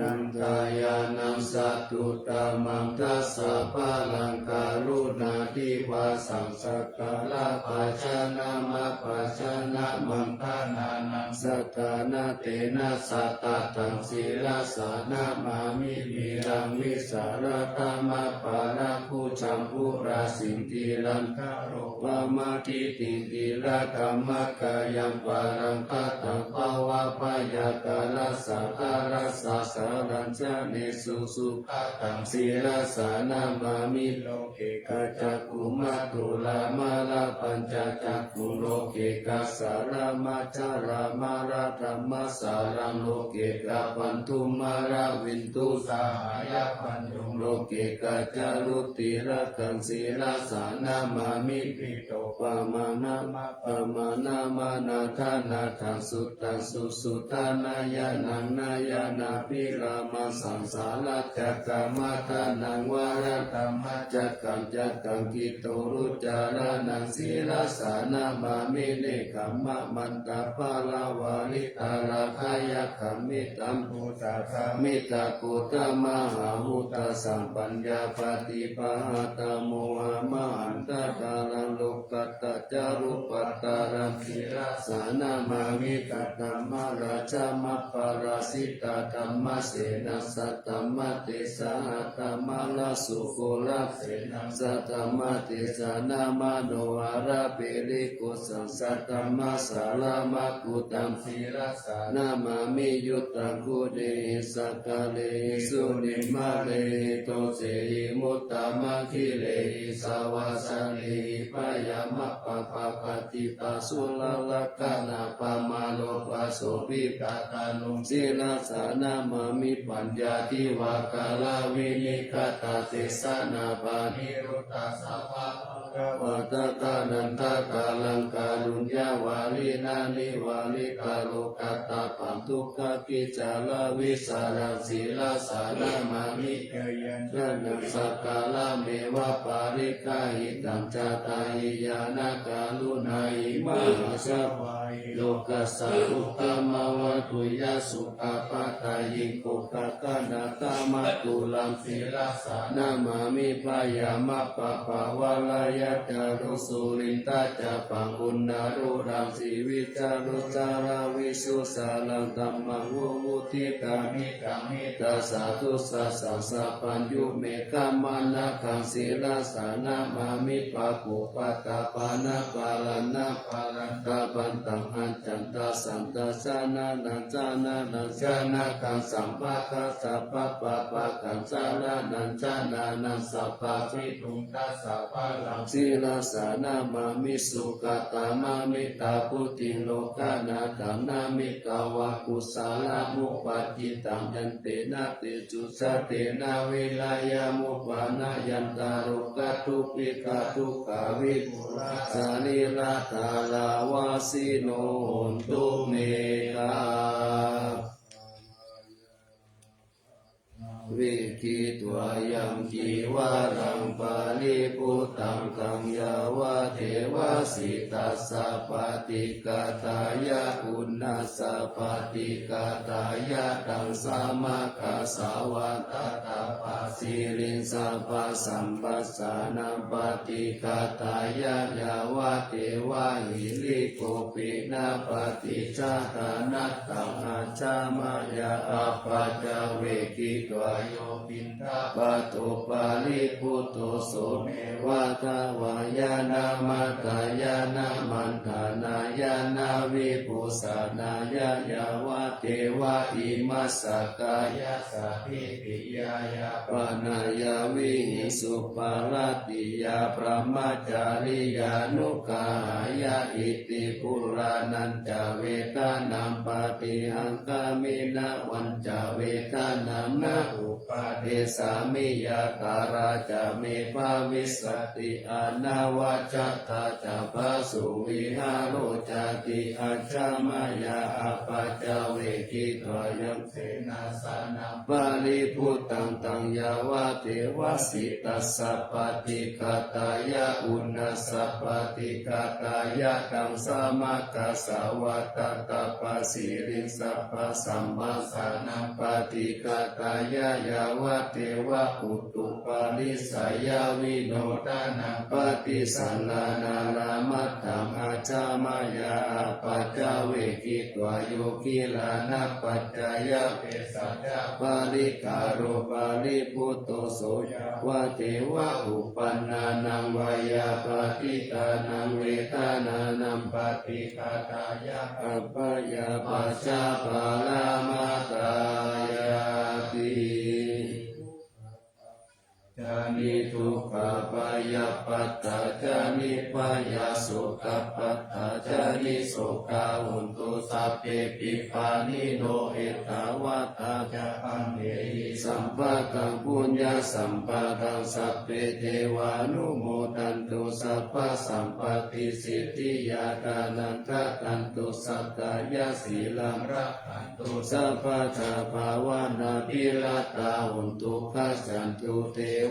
Nānantaṃ satthuttamaṃ dasabalaṃ karuṇādivasaṃ sakalabbhajanamabbhajanamaṅgalānamakkhānaṃ saddāna tena satthaṃ sirasā namāmi. Viraṃ vītarāgaṃ appaṇṇaṃ bhujagaṃ tiṇṇaṃ lokamādiṭṭhiṃ tiṇṇannekaviṃ ehāvattakāyaṃ balaṃ khadvaṃ pavā byaggha rassa tarassa sarañjanesu sukhataṃ sirasā namāmi. Loke gajjagumma toramalla pañcacakkhuṃ loke gassāramajjharamaraddhammasāraṃ loke gabbandu maravindu sahayabbandu loke gajjaruttirakkhaṃ sirasā namāmi. Pītopamaṇamakkhamaṇamaddhānatthaṃ suttaṃ susuddhanayantaṃ nāyānābhirāmaṃ saṃsārakkhamatthānaṃ varadhammacakkaṃ cakkaṃ kittorucaraṇaṃ sirasā namāmi. Nekkhammamanthapālavarītalayakkhaṃ mettambusekavidhāmaṃ ghotamahābhūtasamphaññāpadīpahatthaṃ mohamahantakāraṃ lokuttacārubhaddaraṃ sirasā namāmi. Kadambarattamappaṇṇasitaṃ dhammasenā saddhammatthisahatthaṃ mārasenaṃ somasenā saddhammatthisaha manoharaṃ peṭṭhibhūtaṃ saddhammassāraṃ makkuthaṃ sirasā namāmi. Uttamaguṇehi sakkārehi munimandehi tuṅgehi muttamanāgalehi savāsanehi byāmappamānā pāpitātūlā lāvakā pamāṇo pāsubhī tadāno sirasā namāmi. Paññādivakarā vinegata desanā pāṇīruttā sabbā vātakānantakāraṃ kāruññavārinanivāritālokatabbaṃ dukkhābhiccharaṃ vītarāmaṃ sirasā namāmi. Jayāsanāsakārameva paṭiggahetuṃ ca tahiṃ ñāṇakaruṇāhi mahāsabhāhi lokassa uddhamadhuryamukhapāthaṃ iddhūpadesatthaṃ mahāmathuraṃ sirasā namāmi. Byāmappabhāvaṃ rājāno surindacabbaṃ uṇṇāluṃ sīvijjānussaraṃ visuddhasīlaṃ dhammaṃ vivuttidāmidaṃ hitāya satthu sāsanaṃ sabbaññū mekkhamanāgaṃ sirasā namāmi. Pāpūpaṭamappaṇṇapāṇānaparānatapattaṃ accayantaṃ santaṃ saraṇaṃ janānaṃ janakaṃ sabbattha sabbapāpakaṃ saraṇaṃ janānaṃ sabbabhayūpasamharaṃ sirasā namāmi. Sukhātamānantabuddhaṃ lokanathanaṃ mettavā kusalamuppaṭṭhitaṃ yantena tejasā tena virajaṃ upavadeyyuṃ dukkharogabhūtanāsavaṃ sārīrikadhāraṃ avasino hontu me. Ve Khitvā yaṃ cīvaraṃ paribhuttaṃ, taṃ yāvadeva sītassa paṭighātāya, uṇhassa paṭighātāya, taṃ samaggassa vātatappasiriṃ, sabbasamphassānaṃ paṭighātāya, yāvadeva hirikopinapaṭicchādanatthaṃ, ajja mayā apaccavekkhitvā, yo piṇḍapāto paribhutto, so me vātavayyāna matthāya, na maṇḍanāya na vibhūsanāya, yāvadeva imassa kāyassa ṭhitiyā yāpanāya vihiṃsuparatiyā brahmacariyānuggahāya. Iti purāṇañca vedanaṃ paṭihaṅkhāmi, navañca vedanaṃ na uppādessāmi, yātrā ca me bhavissati anavajjatā ca phāsuvihāro cāti. Ajja mayā apaccavekkhitvā yaṃ senāsanaṃ paribhuttaṃ, taṃ yāvadeva sītassa paṭighātāya, uṇhassa paṭighātāya, taṃ samaggassa vātatappasiriṃ, sabbasamphassānaṃ paṭighātāya, yāvadeva utuparissayavinodanaṃ paṭisallānārāmatthaṃ. Ajja mayā apaccavekkhitvā yo gilānapaccayabhesajjaparikkhāro paribhutto, so yāvadeva uppannānaṃ veyyābādhitānaṃ vedanānaṃ paṭighātāya, abyāpajjhaparamatāyāti. Ca niddukkhā bhayappattā ca nibbhayā sokappattā ca nissokā hontu sabbepi pāṇino. Ettāvatā ca amhehi sambhataṃ puññasampadaṃ sabbe devānumodantu sabbasampattisiddhiyā. Dānaṃ dadantu saddhāya sīlaṃ rakkhantu sabbadā bhāvanābhiratā hontu gacchantu devatāgatā.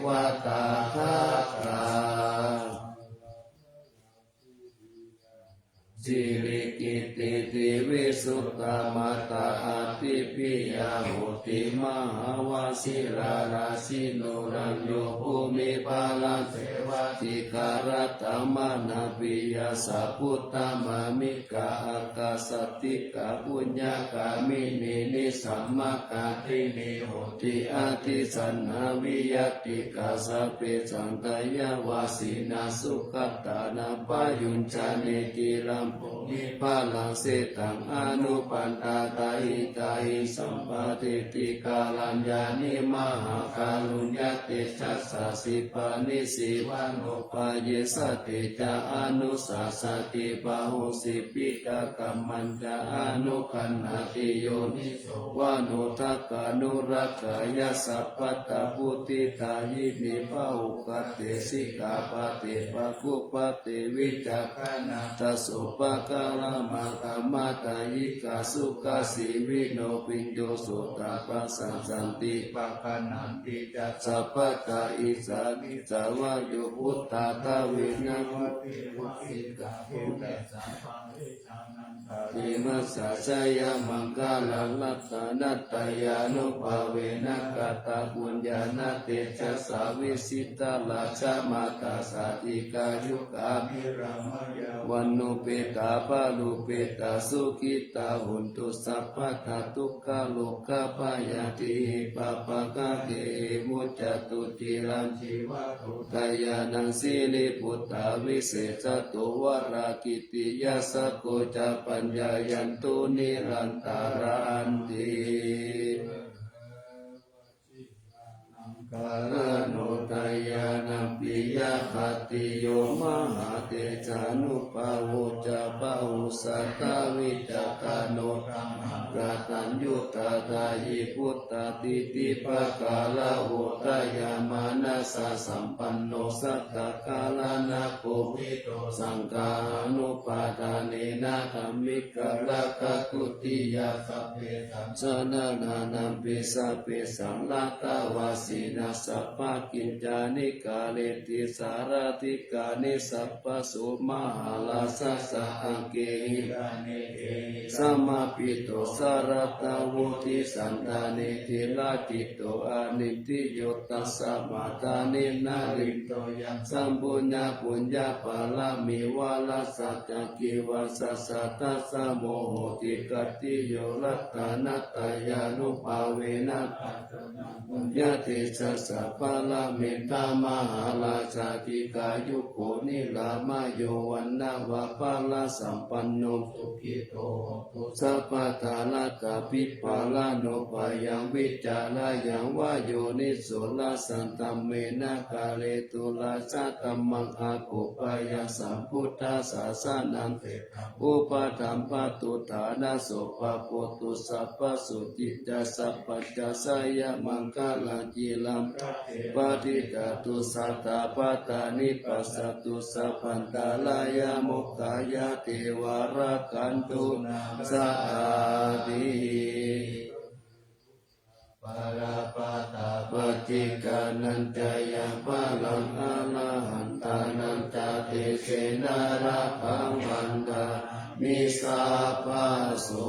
Sirikittitivisutamattā ādi piyā hoti mahāvajirārājino. Rañño bhūmipharaṃ devā dīgharattaṃ manāpiyā sabbuttamāmi ka ākāsaṭṭhikā puññagāminī nisammakāyikā honti ādisannā viyaṭṭhikā. Sabbe saṅkhāya vajjinā sugatā nāpayuñjanti. Giraṃ bhūmipharaṃ sitaṃ anupandā tahitāhi sampatiṭṭhikaraññāni mahākāruññatejasā. Khippāni sīvānupayessati ca anussasati pahūsi piṭakammacca anuggaṇhati yoniso manodakkhanurakkhāya sabbattha buddhidāyini. Pahukkhate sikkhāpade pāṇātipāte vicakkhaṇā tasopakāramakkhamatā yikā sukhajīvino. Bhiyyo sotapāsā santi pāgaṇanti ca sabbattha issami ca vāyo buddhā dāvenamajjhe vāsitā buddhassa pāṭisanantāti. Mahāsājjayamaṅgalaṃ ratanattayānubhāvena katapuññānatejasā vijitā rājamātā sādhikā yugābhirāmā yāva nupetā balūpetā sukhitā hontu sabbadā. Dukkharogabhayā tīhi pāpaggahehi muccantu cirañjīvato. Dāyādaṃ siri putā visesato varā kitiyasako ca paññāyantu nirantaranti. Varanodayānampi yā khatiyo mahātejānubhāvo ca bahusattāvicakkhano brahmakataññutā dāyī puttadītipakāraho dayāmanassasampanno sattakallaṇakovido saṅghānupādānena dhammikarakkhadutiyā sabbe saṅghānānampi sabbesaṃ laddhavāsena sabbakiñcāni kareti sārathikāni sabbaso mahārājassa aṅgehi samāhito saratthavoti santane dhīraci to anindriyo tasmā dāni narindo yaṃ sambhuññapuññaphalamī varassa ca cīvassa ca tassa moho ti khatiyo ratanattayānubhāvena puññatejasā paramita mahārājā dīghāyuko nirāmayo vaṇṇavaḍḍharasampanno sukhito sabbadā. Rakkhaṃ bandhānaṃ abhipālanaṃ bhayaṃ vitteyyaṃ vā yoniso yaṃ dhammena karetu yaṃ taṃ dhammaṃ akoppayaṃ sambuddhasāsanaṃ seshaṃ upaṭṭhaṃ pāturahu ca pabotu sabbasotthiṃ ca sabbañca jayamaṅgalaṃ. Khīlaṃ padiṭṭhatu satta pattāni pasatu sabbantarāyā mokkhaṃ yā devā rakkhantu sadā. Balappattā paccekānañca yaṃ balaṃ arahantānañca tejena rakkhaṃ bandhāmi sabbaso.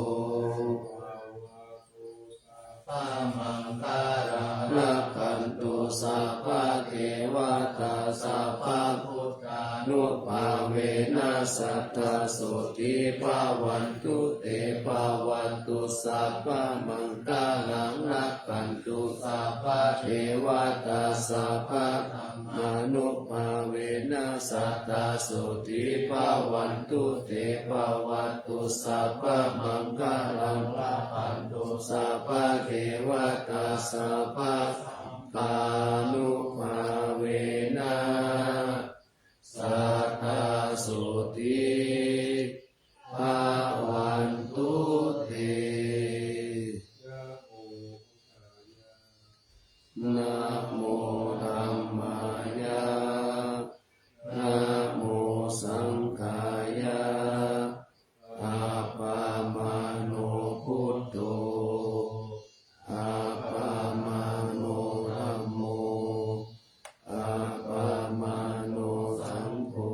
Rakkhantu sabba maṅgalaṃ rakkhantu sabba devatā sabba buddhānubhāvena sadā sotthī bhavantu te. Bhavatu sabba maṅgalaṃ rakkhantu sabba devatā sabba dhammānubhāvena sadā sotthī bhavantu te. Bhavatu sabba maṅgalaṃ rakkhantu sabba devatā sabba saṅghānubhāvena sadā sotthī bhavantu te. Namo dhammāya, namo saṅghāya, appamāṇo buddho, appamāṇo dhammo, appamāṇo saṅgho.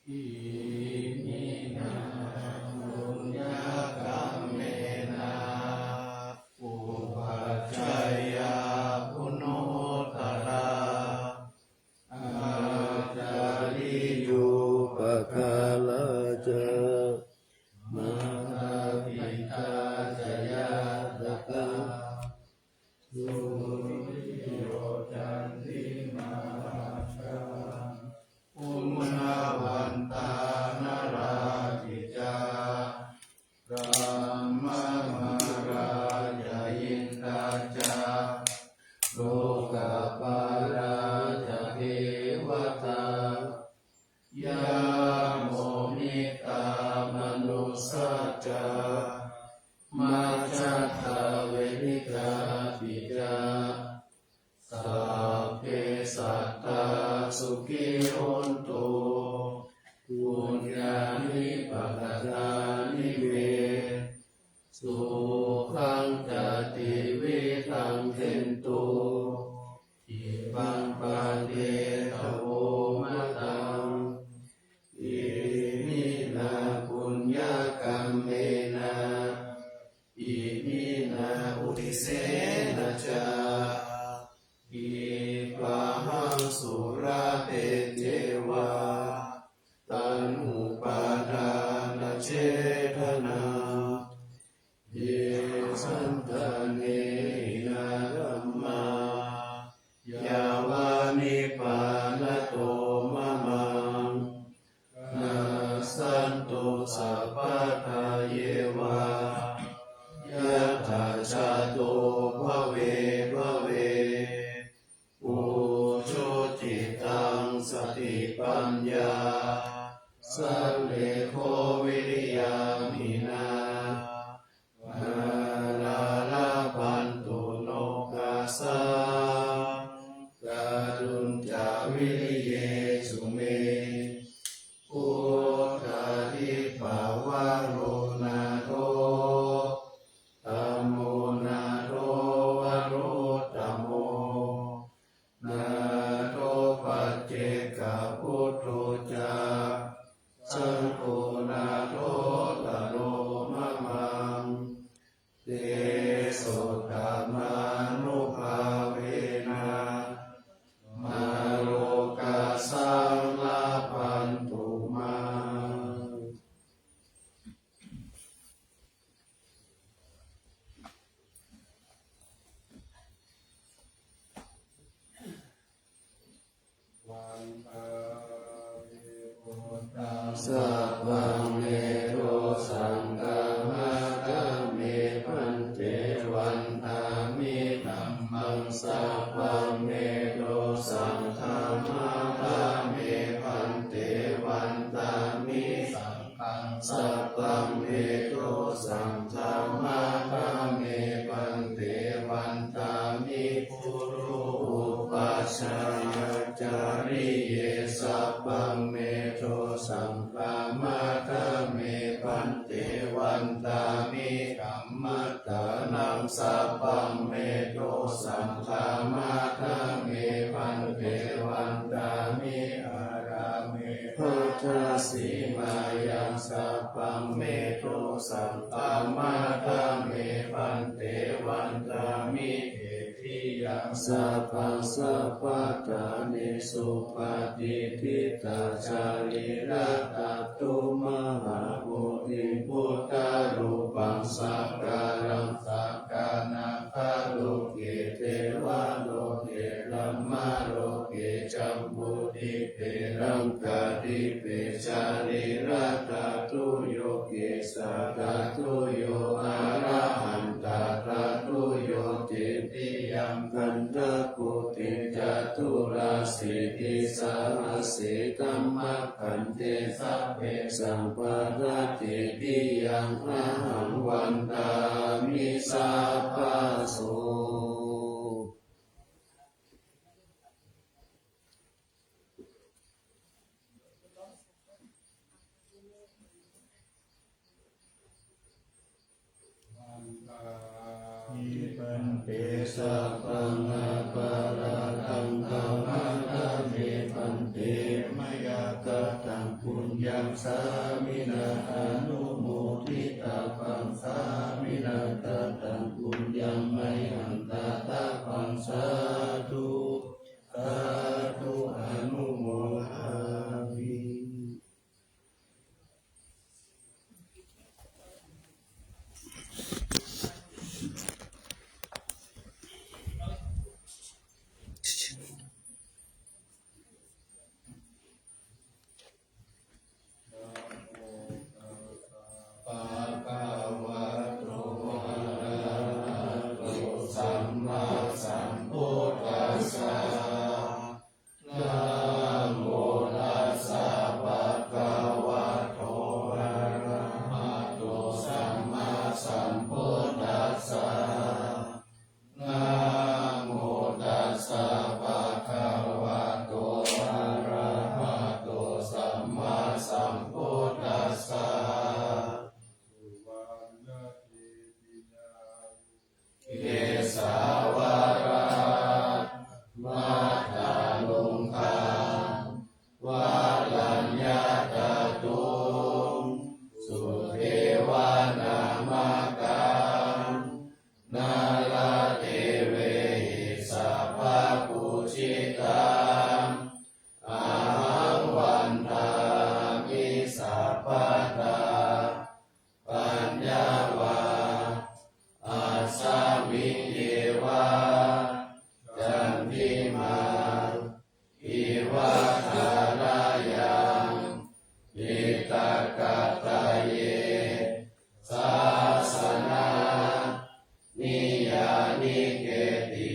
Iminā puññakammena upajjhāyā guṇuttarā, ācariyūpakārā ca mātā pitā ca ñātakā, suriyo candimā rājā guṇavantā narāpi ca, brahmamārā ca indā ca lokapālā ca devatā, yamo mittā manussā ca majjhattā verikāpi ca, sabbe sattā sukhī hontu, puññāni pakatāni me, sukhañca tividhaṃ dentu, khippaṃ pāpetha vomataṃ. Iminā puññakammena iminā uddisena ca, khippāhaṃ sulabhe ceva taṇhupādānachedanaṃ. Ye santāne hinā dhammā yāva nibbānato mamaṃ, nassantu sabbadā yeva yattha jāto bhave bhave. Ujucittaṃ satipaññā sallekho viriyamhinā, mārā labhantu nokāsaṃ kātuñca viriyesu me. Buddhādhipavaro nātho, dhammo nātho varuttamo, nātho paccekabuddho ca, saṅgho nāthottaro mamaṃ. Tesottamānubhāvena mārokāsaṃ labhantu mā. me dosaṃ khamatha me bhante. Vandāmi guru upajjhāyācariye sabbaṃ me dosaṃ khamatha me bhante. Vandāmi dhammaṭṭhānaṃ sabbaṃ me dosaṃ khamatha me bhante. Vandāmi ārāme baddhasīmāyaṃ sabbaṃ me dosaṃ khamatha me bhante. Vandāmi cetiyaṃ sabbaṃ sabbaṭṭhānesu patiṭṭhitā sārīradhātu mahābodhiṃ buddharūpaṃ sakalaṃ sakalaṃ loke devaloke brahmaloke jambudīpe laṅkādīpe sārīradhātuyo kesādhātuyo arahantāthātuyo titiyaṃ gandhakuṭiṃ caturāsītisahassi dhamma kkhandhe sabbesaṃ paratitiyaṃ ahaṃ vandāmi sabbaso. Bhante sabbaṃ aparādhaṃ khamatha me bhante, mayā kataṃ puññaṃ sāminā anumoditabbaṃ, sāminā kataṃ puññaṃ mayhaṃ dātabbaṃ, sādhu sādhu anumodāmi. Bhagavato arahato sammāsambuddhassa. Namo tassa bhagavato arahato sammāsambuddhassa. Namo tassa bhagavato arahato sammāsambuddhassa. Kesāvaratmathāluṅkaṃ varaññatatuṃ sudevanamakaṃ nāḷadevehi sabbapūjitaṃ ahaṃ vandāmi sabbadā. Paññā va asmiññeva candimā iva tharayaṃ diṭṭhakāttaye sāsana niyaniketi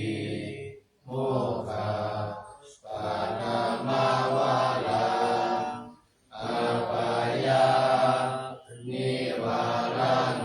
mokkhapaṭhamavaraṃ apāyanivāraṇaṃ